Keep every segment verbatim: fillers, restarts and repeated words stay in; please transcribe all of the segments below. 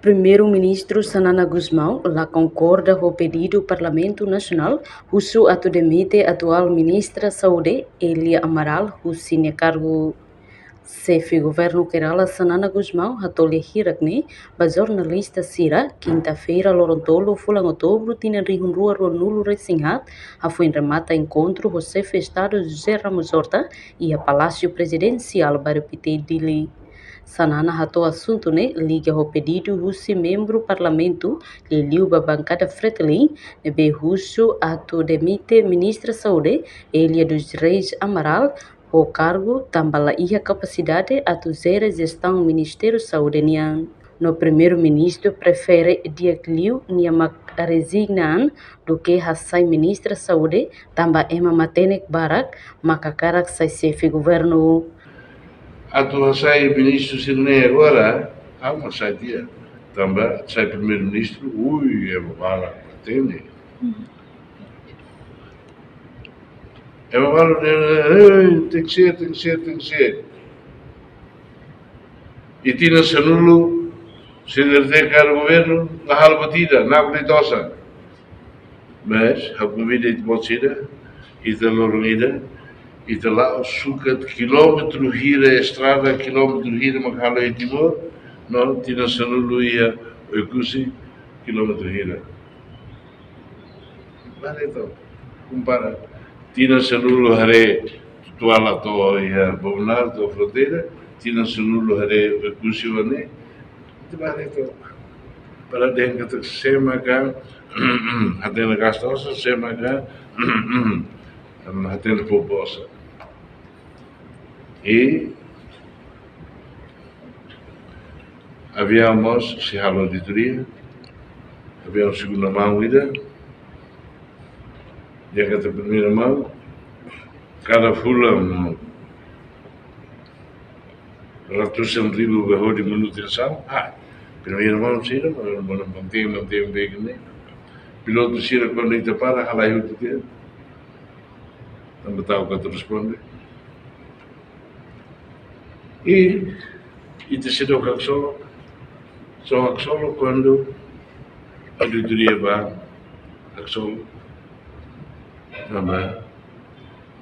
Primeiru-Ministru Xanana Gusmão la konkorda ho pedidu Parlamentu Nasionál husu atu demite atuál Ministra Saúde, Elia Amaral, husi nia kargu. Xefe Governu Kerala Xanana Gusmão hato'o lia hirak ne'e ba jornalista sira, kinta-feira, loron tolu, fulan Outubru, tinan rihun rua rua-nulu resin haat, hafoin remata enkontru ho Xefe Estadu José Ramos Horta iha Palásiu Prezidensiál Bairru Pité, Dili. Xanana hato'o asuntu ne'e liga ho pedidu husi membru Parlamentu, liuliu ba bankada Fretilin, ne'ebé husu atu demite Ministra Saúde, Elia dos Reis Amaral, ho kargu, tanba la iha kapasidade atu jere jestaun Ministériu Saúde nian. No Primeiru-Ministru prefere di'ak liu nia mak rezigna an duké hasai Ministra Saúde, tanba ema matenek barak mak hakarak sai Xefe Governu. Atu hasai ministru sira-ne'e agora, ha'u mak sai tiha. Tanba sai Primeiru-Ministru, ui, ema barak matenek. Ema balu dehan, "Ei, tenke ser, tenke ser, tenke ser." I tinan sanulu, C D R T kaer governu, la halo buat ida, nakon de'it osan. Mas, ha'u konvida ita-boot sira, ita loron ida, ita la'o sukat kilómetru hira estrada, kilómetru hira mak halo iha Timor, no tinan sanulu iha Oekusi, kilómetru hira. Bele ita kompara. Tinan sanulu haree toalla to'o iha Bobonaro, to'o fronteira, tinan sanulu haree Oekusi wane. Ita bele ita. Para dehan katak sé mak hatene gasta osan, sé mak hatene poupa osan. I aviaun mós sei halo auditoria, aviaun segunda maun ida, dehan katak primeira maun, kada fulan ratusan ribu ba hodi manutensaun, ah, primeira maun sira, manu-, manu-, mantein, mantein bem ne'e. Pilotu sira kuandu ita para, halai hotu tiha. Tanba ta'uk atu responde. I ita seidauk haksolok, só haksolok kuandu auditoria bá haksolok. Tanba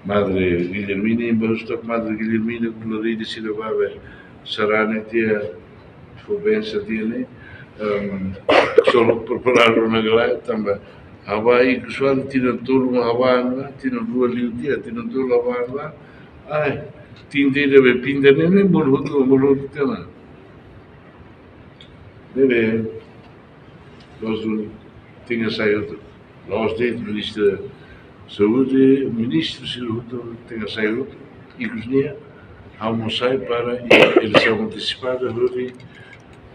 Madre Guilhermina, embora estou com Madre Guilhermina, com Loride sira bá be sarani tiha, fó bensa tiha ne'e, em, haksolok preparadu ona galai, tanba ha'u bá ikus fali tinan tolu mak ha'u bá an bá, tinan rua liu tiha, tinan tolu ha'u bá an bá. Ai, tinta ida be pinta ne'e, ne'e bolu hotu, bolu hotu tiha ona. Ne'ebé, loos duni, tenke sai hotu. Loos de'it Ministra Saúde, ministru sira hotu tenke sai hotu. Ikus nia, ha'u mós sai para iha eleisaun antesipada, hodi,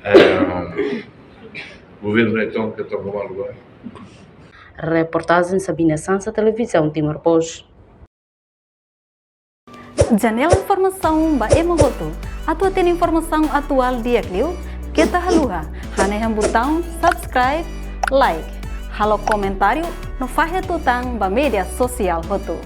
eh, governu ita-nia keta malu ba. Reportajen Sabina Sansa, Televizaun Timor Post. Janela informasaun ba ema hotu. Atu hatene informasaun atuál di'ak liu, keta haluha hanehan butaun subscribe, like, halo komentáriu no fahe tutan ba média sosiál hotu.